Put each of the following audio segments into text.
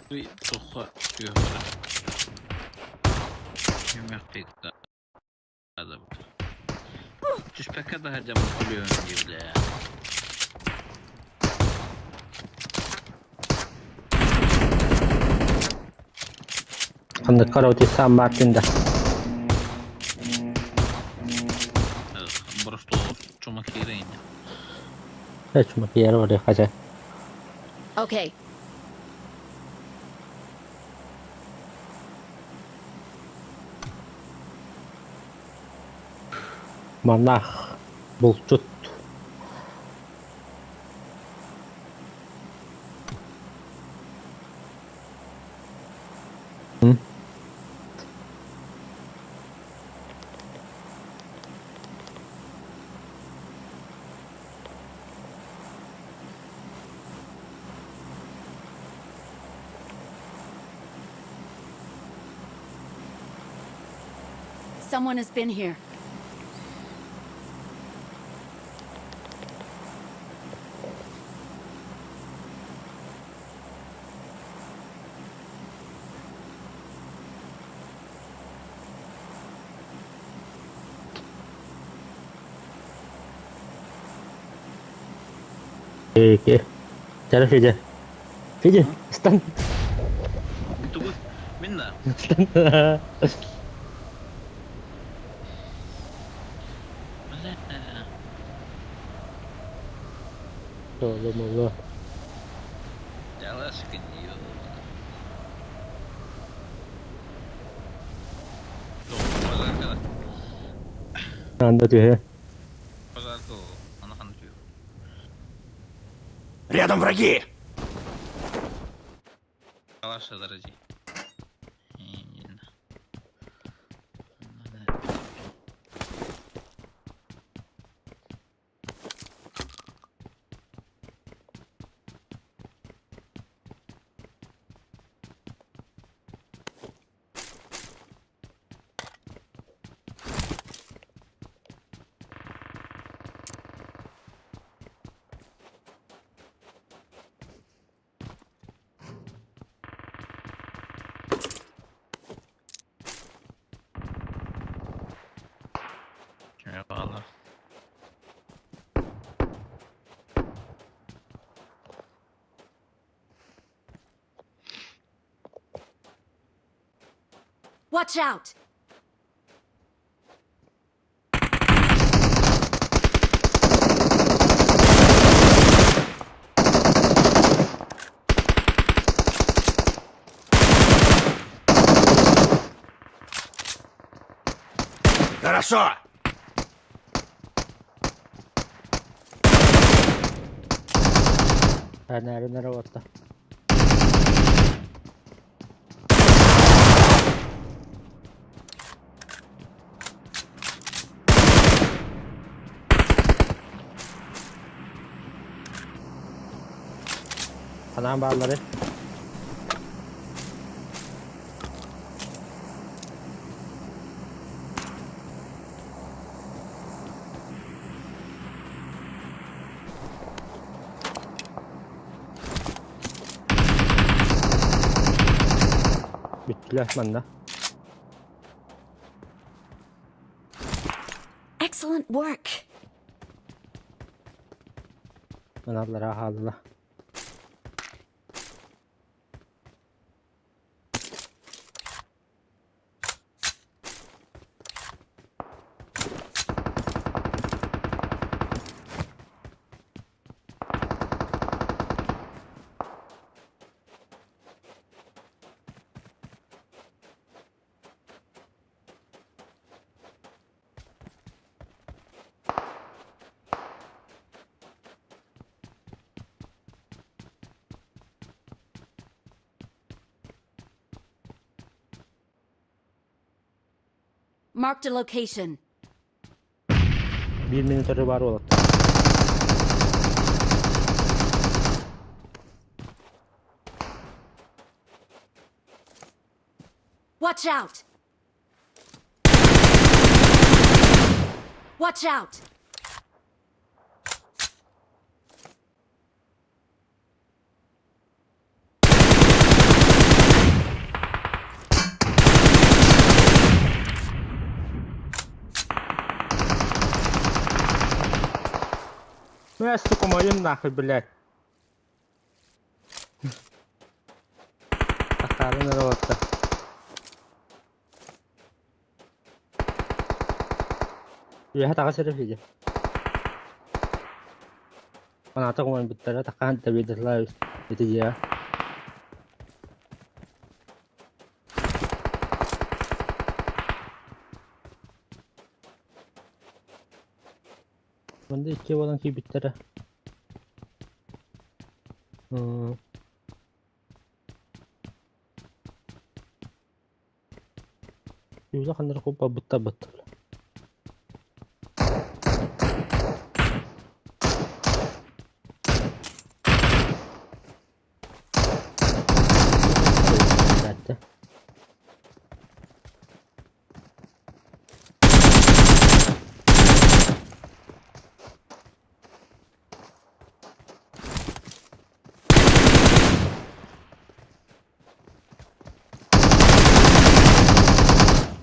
Туохха түһүөххэ Түһүмэхпит Түспэккэ таһырдьа өлүөм диэбилээ. Ханнык караоке Сан Мартин да? Просто чумакира ини. Э, чумакира вроде хотя. Okay. Монах, булчут. Someone has been here. Окей. Чара Федя. Федя, встань. Тугу? Мин да. Встань. Бля. Соло-моло. Жалашкин, ёбана. Пожарка. Анда түһэ. Пожарка анахан түһү. Рядом враги! Калаша дорожи. Eyvallah. Watch out! Хорошо! Нары отта. Ханаан бааллары. Бүттүлэр манна. Excellent work. Аналлара хаалла. Marked a location. Биир минута баар уолаттар. Watch out! Watch out! Ну я, сука, моим нахуй, блядь. Тахаарын эрэ уотта. Үөһэ таҕыс эрэ фиди. Анаата кумайбыттара тахаан тэбиэдэлээ ити дьиэ. Манна икки буолан киирбиттэрэ. Юза ханна куппабыттар быттар.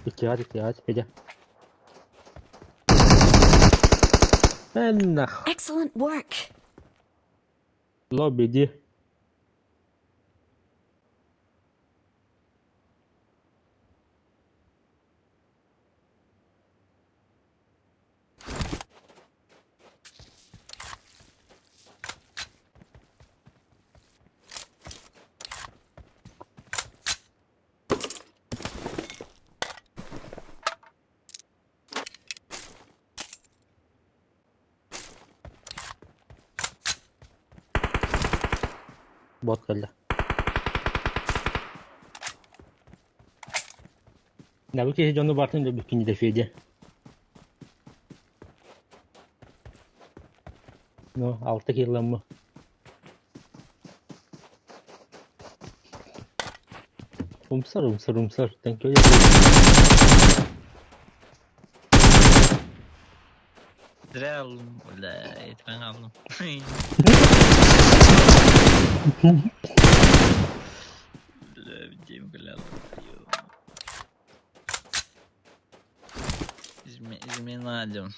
Иккиҕэ иккиҕэ Федя. Эннах. Excellent work. Лобби дии. Бот кэллэ. Да бу киһи дьону бартын да бүккүн дэ Федя. Ну, алта килламмы. Умсар, умсар, умсар. Thank you. Dire aldım. La etmen aldım. Бля, Дим aldım. Изменадим.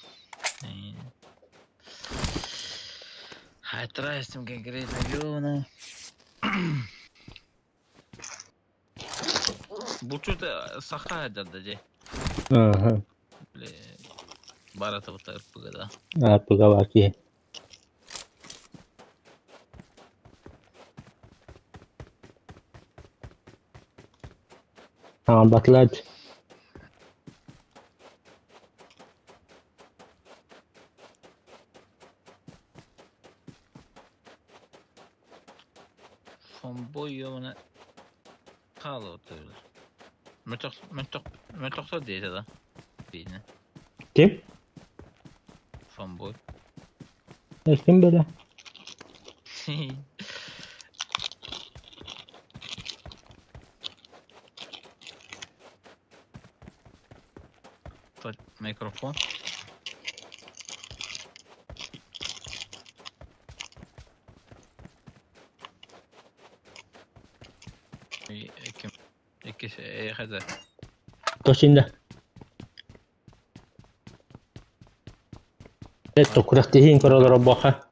Хайтрастим конкретно ёна. Булчут саха дада же. Ага. Бля. Барата бутар пыгада. А, пыгаваки. А, батлать. Фомбой ёна. Хаалла отур. Мөтөхтөр диэтэ да. Биинэ. Ким? Фомбой. Ким бэлэ? Микрофон. Иккис эйэхэ Точно. Это күрэхтэһиин көрөлөрө буоха.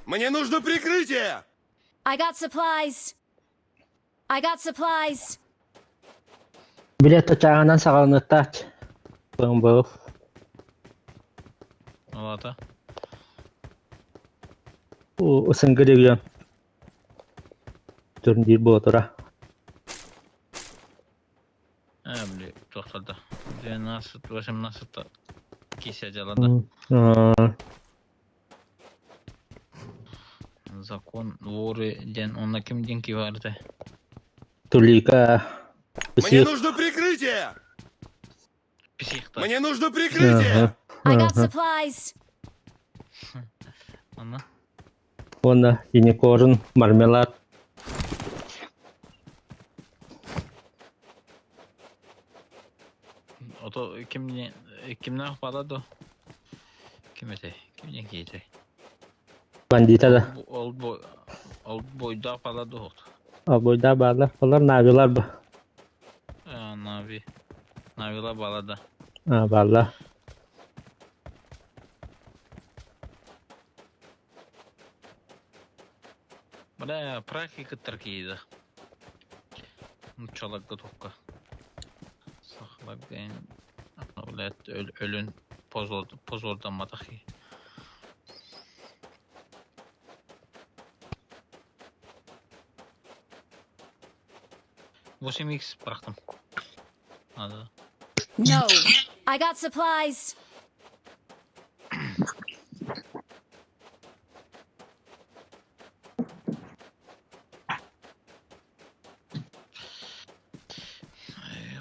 Мне нужно прикрытие! I got supplies. I got supplies. Билет чааһынан саҕаланыахтаах. Бу Олата. СНГ регион. Турнир буола тура. Ээ, били туохтарда. 12, 18 кисе дьалада. Закон воры диэн онно ким диэн киһи Тулика. Мне нужно прикрытие! Психта. Мне нужно прикрытие! I got supplies. Онно. Уонна юникорн, мармелад. Ото ким диэн кимнээх баала дуо? Ким этэй? Ким диэн киһитэй? Бандита да. Ол бой ол бойдаах баала дуо? Обойда баалар. Олар навилар ба. Нави. Нави. Навила балада. А, балла. Бля, праки кыттар киида. Нуччаларга токка. Сахаларга блядь, өлөн позордамматах. 8x bıraktım. Hadi. No. I got supplies. Эх,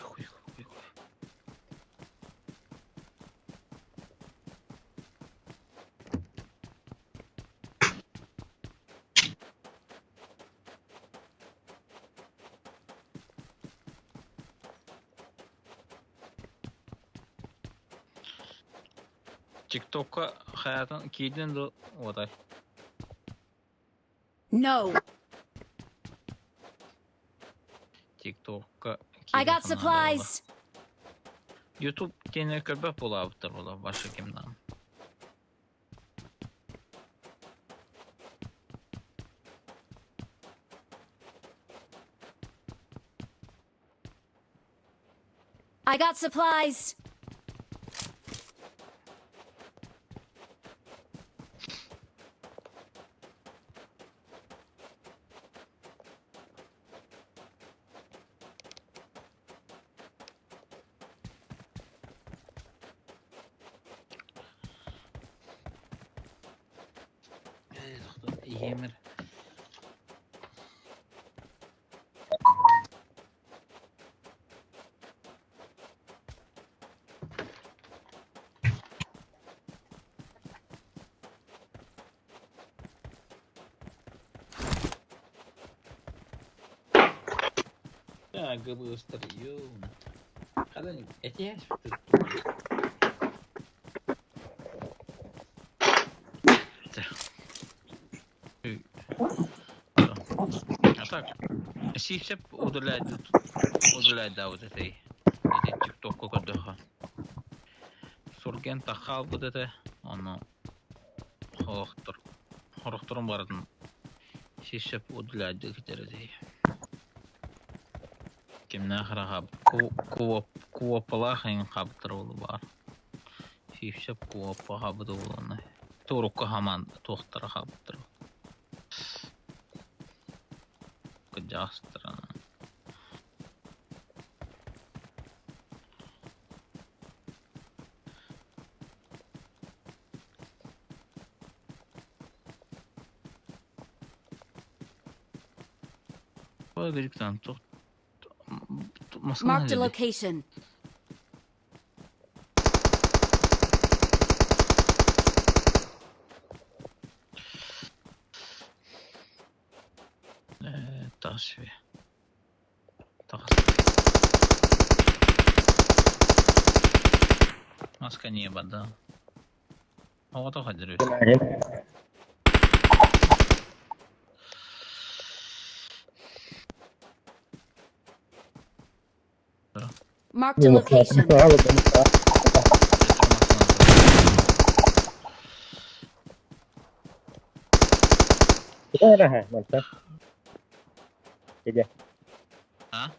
хуй, хуй, хуй. TikTok'a hayatın kiydin de o. No. TikTok'a I got supplies. YouTube gene köpek bulabıdır ola başka kimden. I got supplies. Yemir. Ya gıbı ısırıyor. Kadın eti А так, сиһсеп удаляет вот этой эти тикток көдөхө. Сурген тахал бу дете, ону хоохтор хорохторун барын сиһсеп удаляет китереди. Кимнә храхаб куоп куопалахын хаптыр ол бар. Сиһсеп куопа хабды уланы. Турукка хаман туохтар хаптыр. Кыджастырана. Ой, тух Marked a location. Тас Тас. Маска неба, да. А вот ходили. Marked a location. А?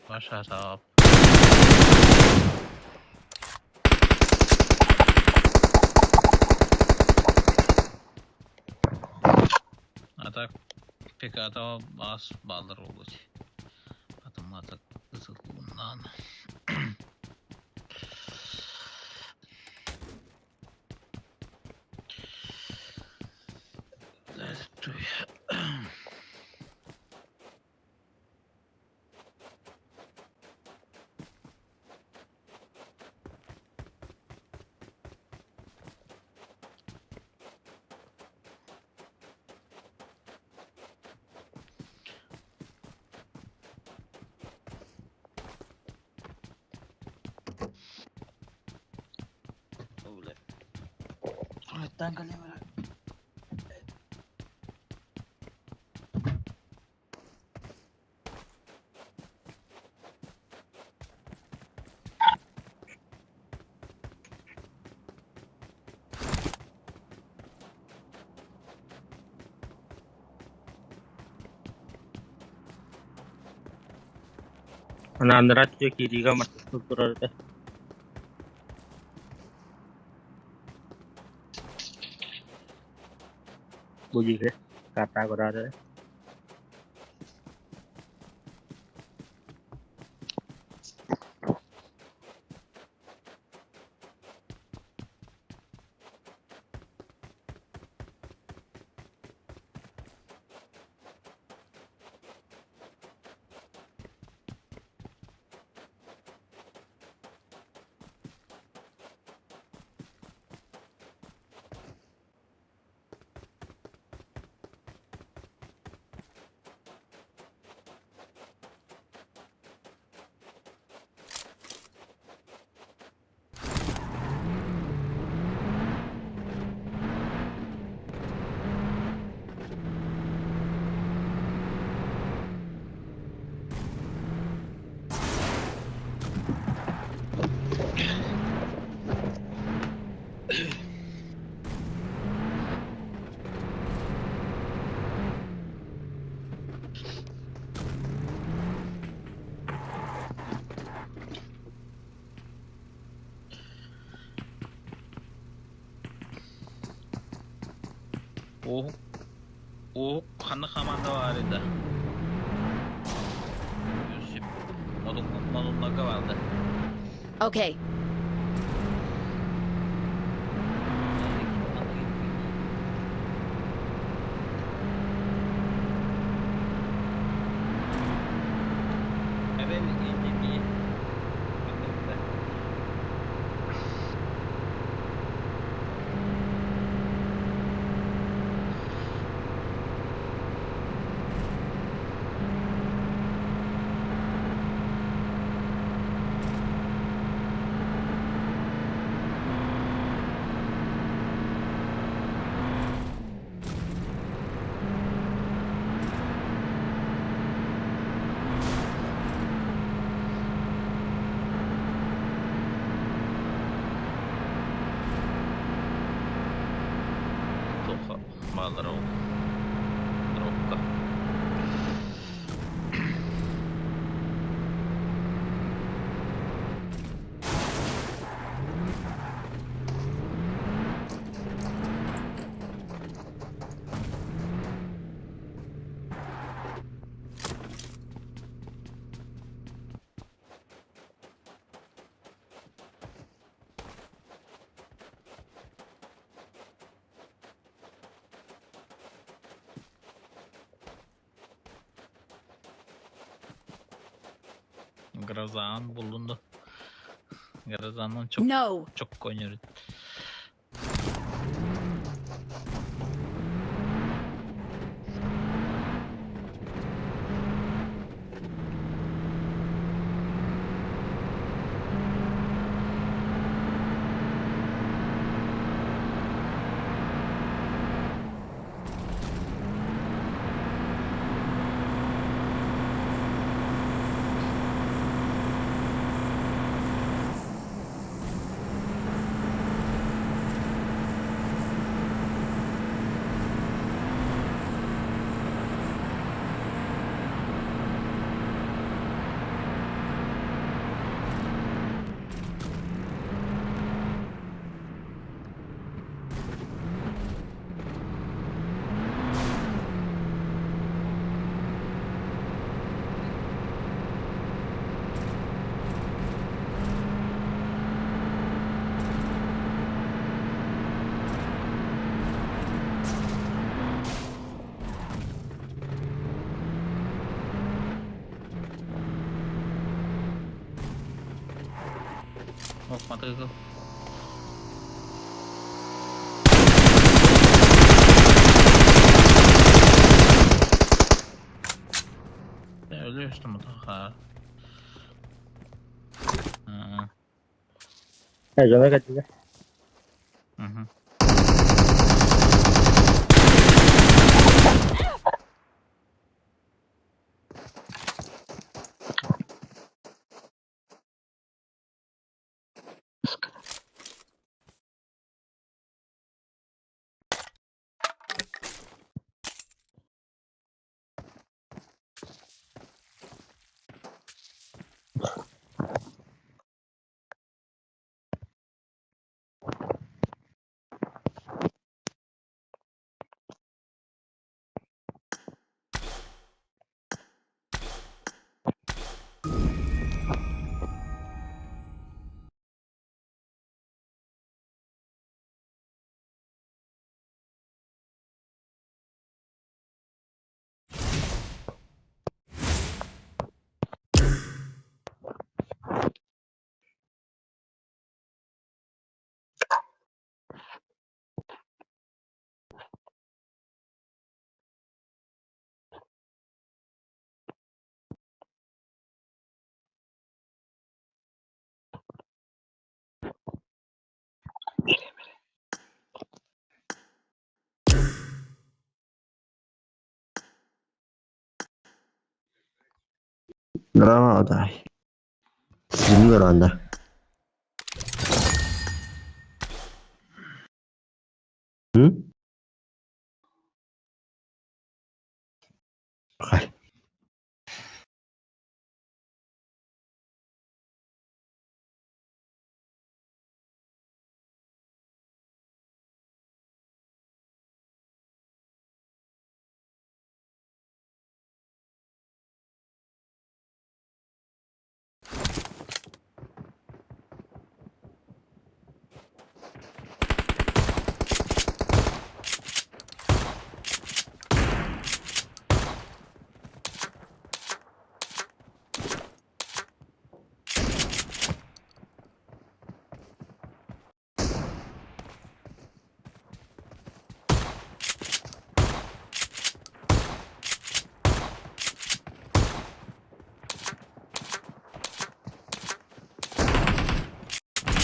Ваша сап. А так пиката бас балыр oldu. Атомата кызылунан. Tuvaletten kalem. Анааннара түһэ киириигэ мастыы турар этэ. Бу диэки картаа көрөөр эрэ. Уоһук Уоһук ханнык хамаанда баар да? Үсүп Модуннарга баар да? Okay. Эрэл инники Туохха бааллара ол дропка. Грозан булунду. Грозаннан çok No. çok oynuyoruz. Ох, мотоцикл. Ölüyorsun mutlaka. Hı Дьоно кэллилэр. hı. Здорово, дай. Син Ранда. М? Хай.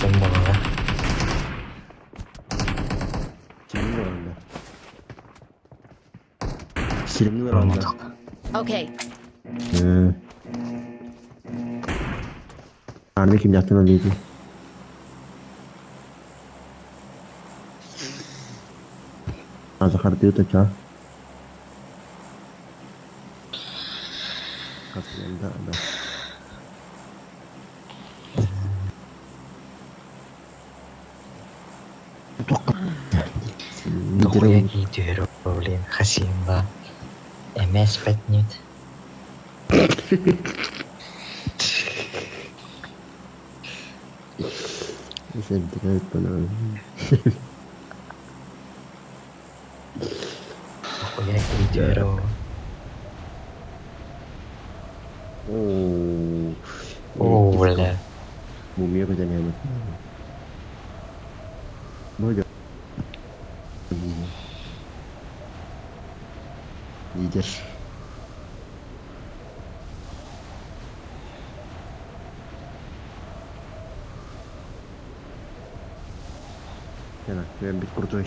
Бомбаҕа. Силимни Ранда. Силимни Ранда. Okay. Армия кимдээхтэн ылыытын. Азахардыы тача. Хасында да. Дохуя киитүһэр блин Хасимба эмээс пэтнит Дохуя киитүһэр Оо. Оо, бля. Мумия көтөн Бу Лидер. Ben bir крутой.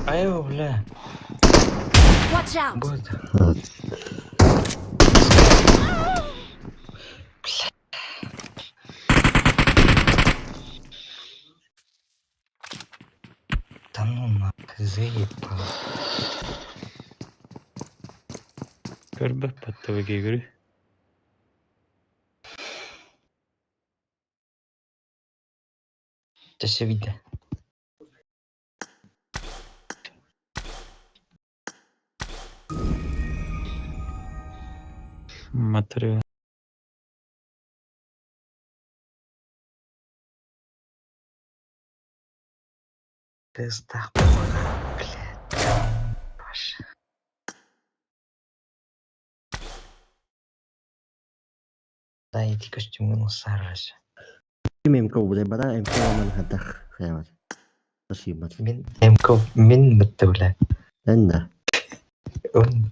Ай, бля. Watch out! Вот. Да ну нахуй, заебал. Көрбөт баттабы кегірі. Это все видно. Материал. Пизда, блядь. Паша. Да, эти костюмы ну сарась. Ким МК убудай бара МК ман хадах хаяват. Спасибо. Мин МК мин бітті, бля. Энда. Он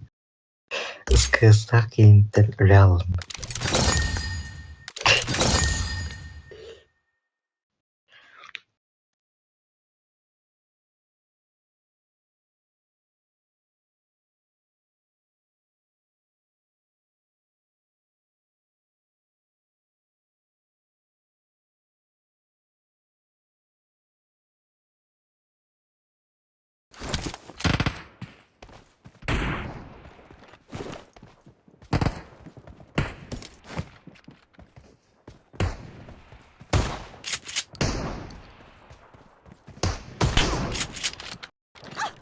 СКС кейінтен өле алдым.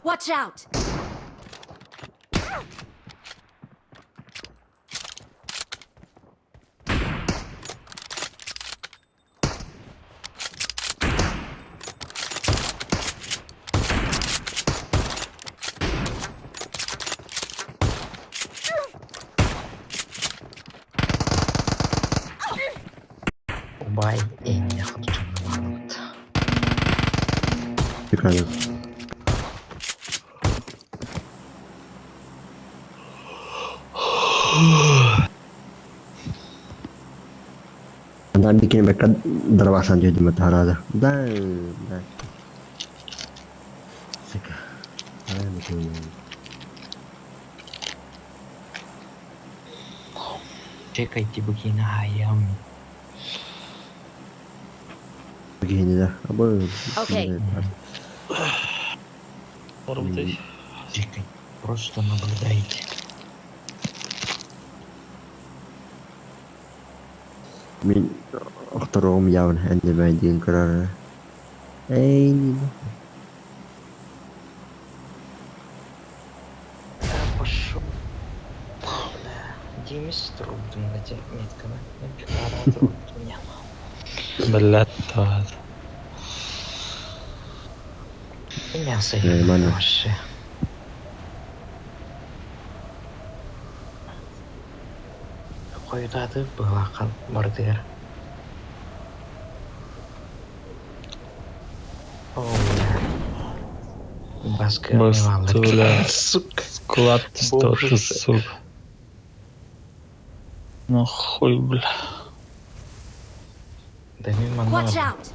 Watch out! Экраны. Анда бикини бэкка дарбасан дьүдүмэ таһараада. Да, да. Сука. Арай Чекайте букина хаям. Киһини да. Абы. Окей. Орбутай. Чекай. Просто наблюдайте. Мин охтороҕум явно эннибээн диэн көрөр. Эй, Да пошел. Да. Демис трубдун эти метканы. Пикара трубдун я. Блядь, да. И мясо Нормально. вообще. Хойутааты быһалахан бардыгар. О, бля. Баска Басты, бля. Сука. Склад что ты, Боже. сука. Нахуй, бля. Да мимо Watch надо. out!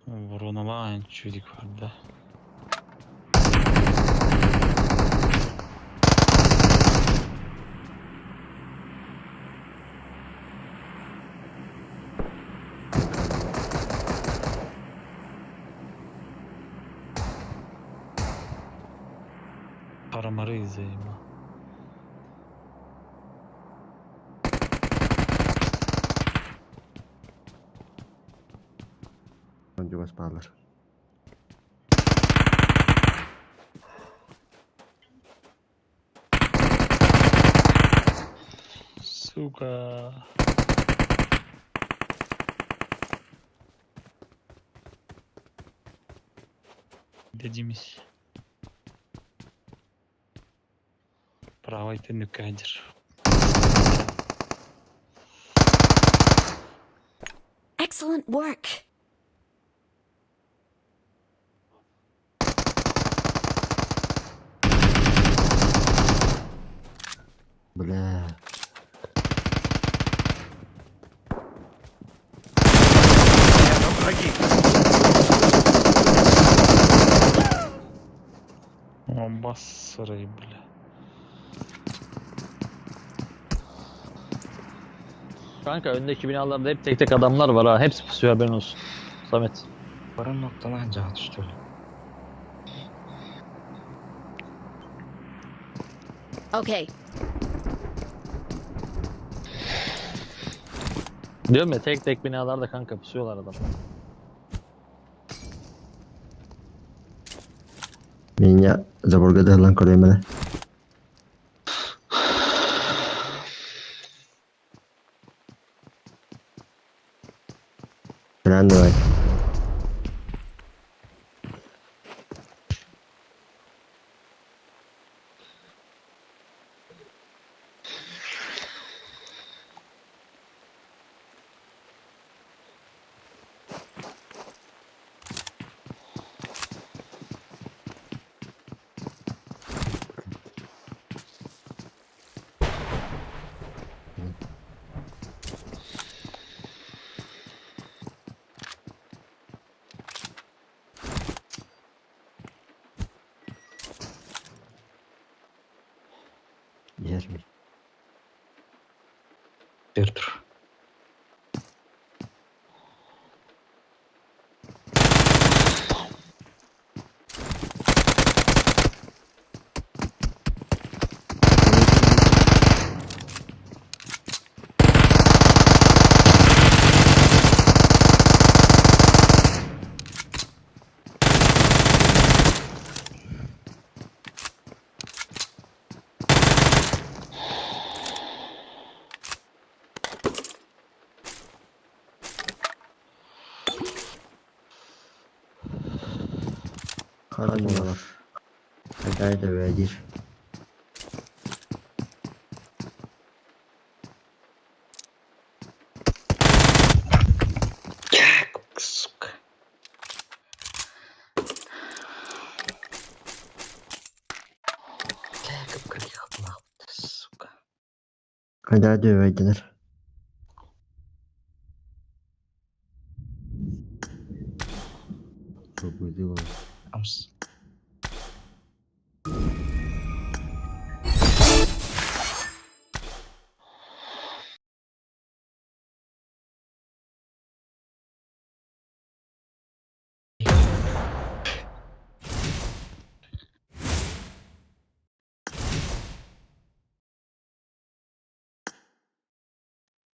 Броналаан чудик барда. Парамары взаимо. Чугас баалар. Сука. Дадимись. Правый ты кадр. Excellent work. Бля. Рядом враги. О, бассырый, бля. Kanka öndeki binalarda hep tek tek adamlar var ha. Hepsi pusuyor haberin olsun. Samet. Бары ноктана жаат что ли? Okay. Diyorum ya tek tek binalarda kanka pusuyorlar adam. Меня заборгадалан көрөмөлө. Давай. Yer Бертур. Хара буолар. Хайдай да бэдир. Сука. Сука. Хайдай да бэдинер. Амс.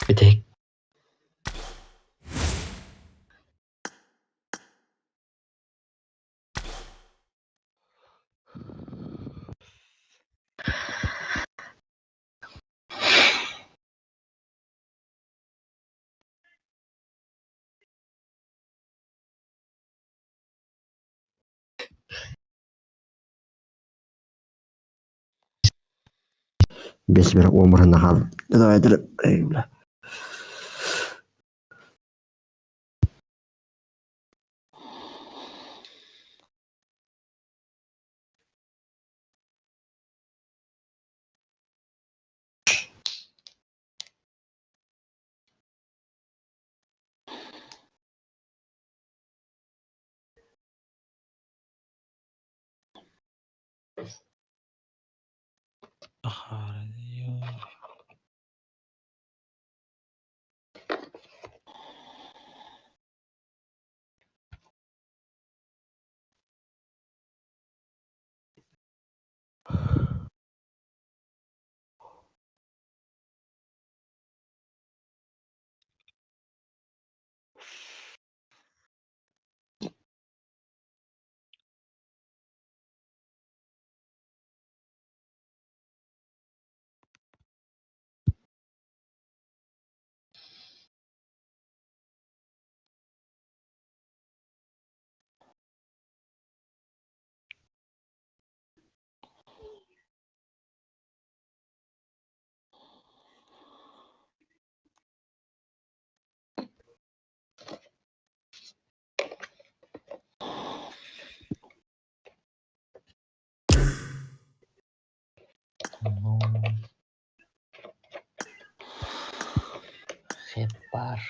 Бүтэһик. Бес бир омурuna хал. Давай, бля. Ахара, Ну. Хепар.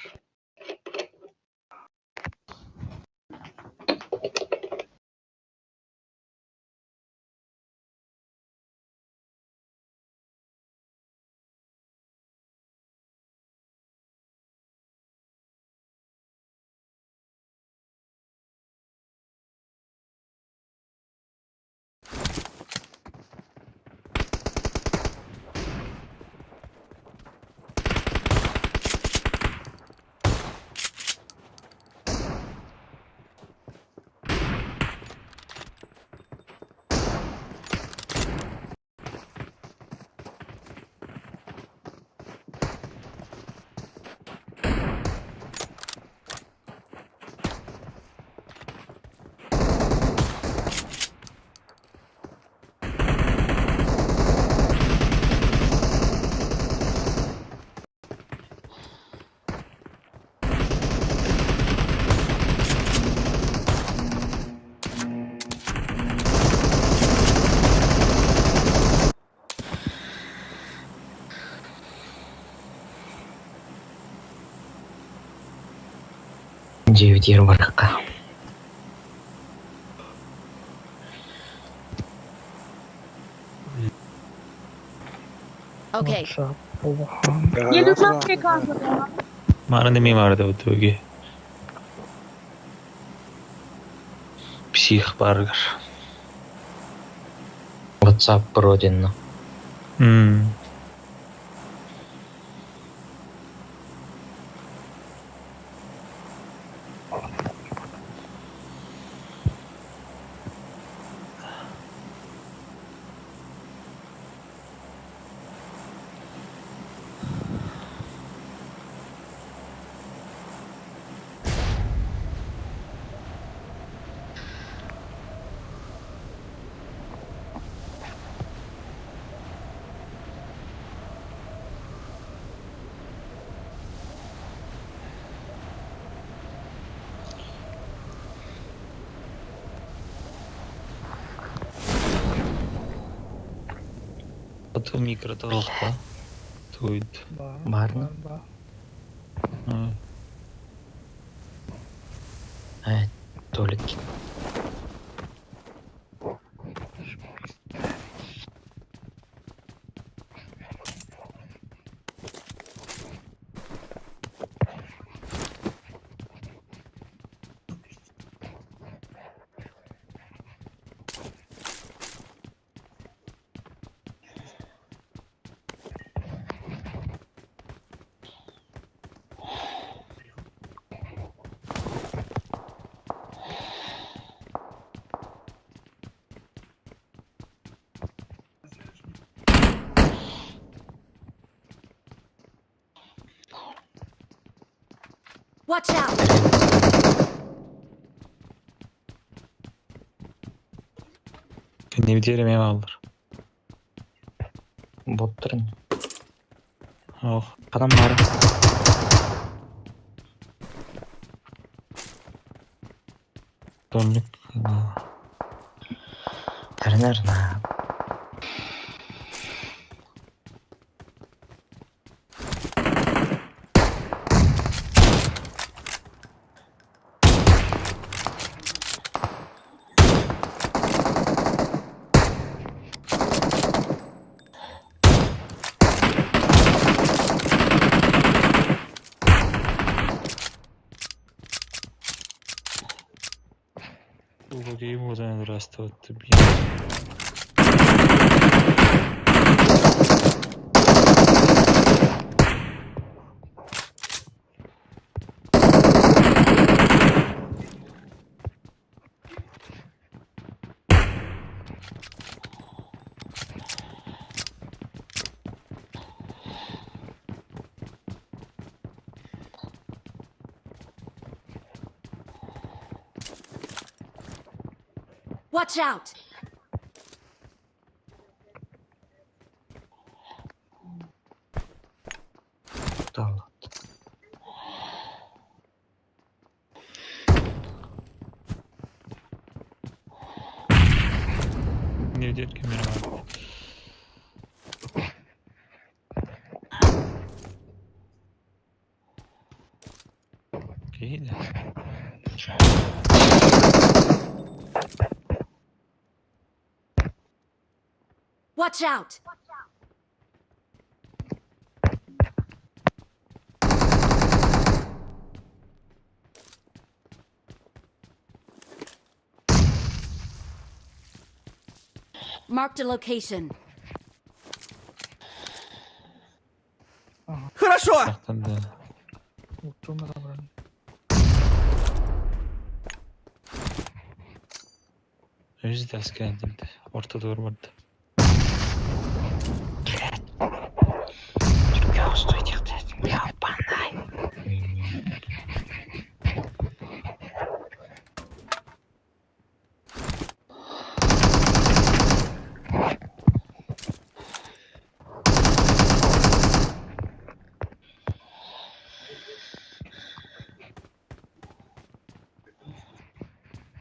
Девять ярмарка. Okay. Мары неме марды в итоге. Псих баргар. WhatsApp родина. Ту микротолохто. Туйд. Баар, Баар. баар, баар. Э, Толик. Watch out! Кэннибитигэр эмиэ бааллар. Боттарын. Ох, Ханан баар. Толик. Тэринэр на. Киим уотан ырастыбыт блин. Watch out! Тал. Кэннибитигэр ким эрэ баар. Киһи да. Watch out! Marked a location. Хорошо! Тахтан да. Уттум забрали. Өзі де әскердімді. Ортада барбарды. Түркия стоит Ябанай.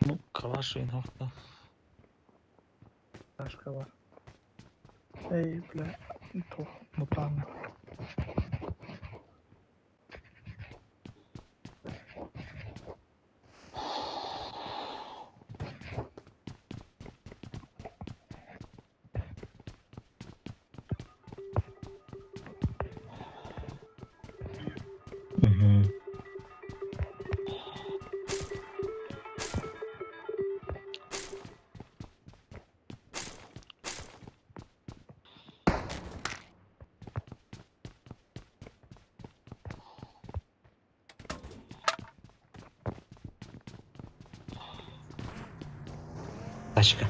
Ну, калаш ойнауқта. Ташка бар. Эй, бля, тух, мутант. Угу. Тачка.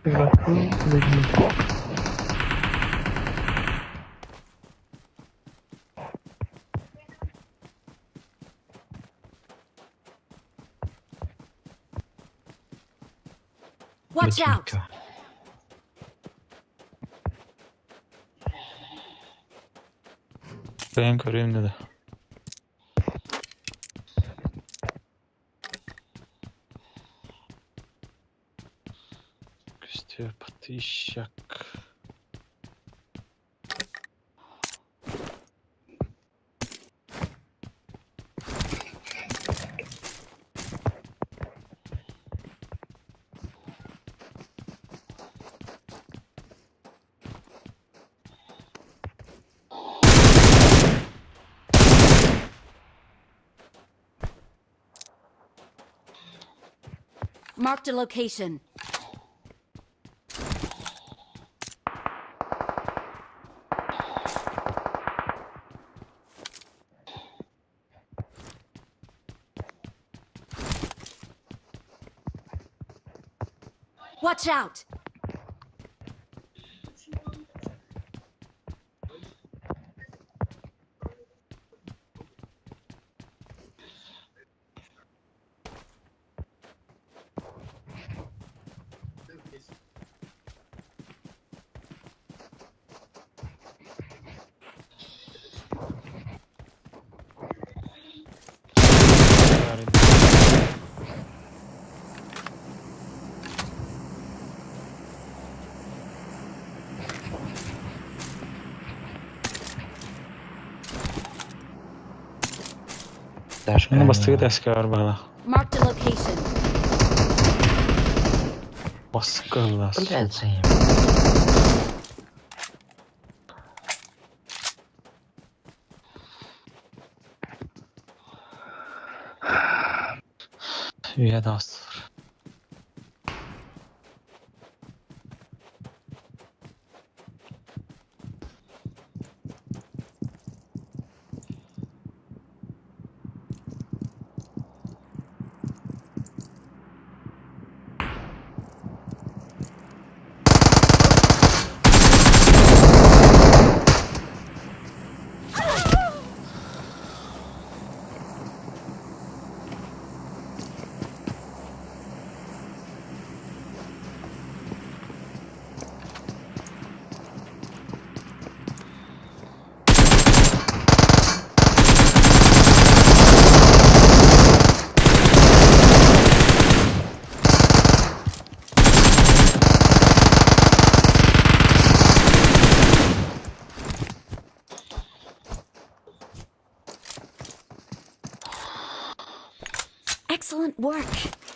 Игроку людьми. Watch out! Бутинка. Бэйэн көрүм да. Көстүө подписчик. Marked a location. Watch out! Оны бастакы тэскэ бар баҕалаах. Marked a location. Баска ыллаас. Блядь, заеб. Үйэ таҕыстылар. Excellent work.